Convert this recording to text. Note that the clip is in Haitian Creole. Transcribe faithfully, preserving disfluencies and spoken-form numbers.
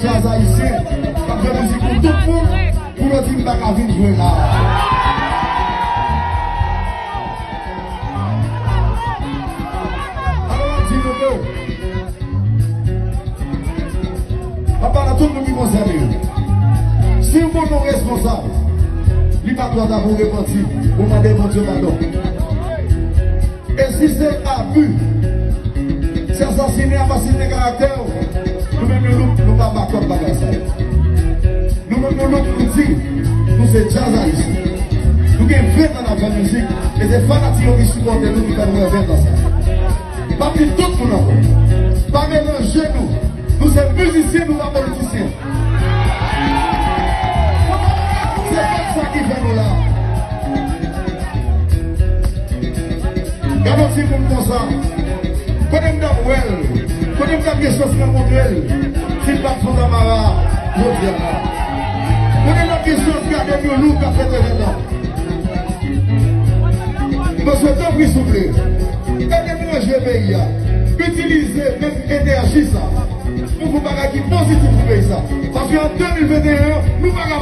Djaz ayisyen k ap fè mizik pou tout moun, pou yo di m pa ka vin jwe la. Alò, m ap di nou ke m ap pale a tout moun ki konsène yo. Si yon moun responsab, li pa twò ta pou repanti, pou mande Bondye padon. E si se abi, se asasinen, asasinen karaktè, nou menm nou, nou pa bakòp bagay sa yo. Nou menm nou, nou di, nou se djaz ayisyen. Nou gen ven tan n ap fè mizik, e se fanatik yo ki sipòte nou ki fè nou gen ven tan sa. M ap di tout moun ankò, pa melanje nou. Nou se mizisyen, nou pa politisyen. Se fòs sa ki fè nou la. Gade yon timoun konsa. Kote m t ap wè l? Kote m t ap gen chans rankontre l? Si l pa t Fontamara, jodi a la. Kote m t ap gen chans gade Mioulouk k ap fete lè la? Mesye, tanpri, souple, ede nou ranje peyi a. Itilize menm enèji sa pou fè yon bagay ki pozitif pou peyi sa. Paske an de mil venteyen an, nou pa ka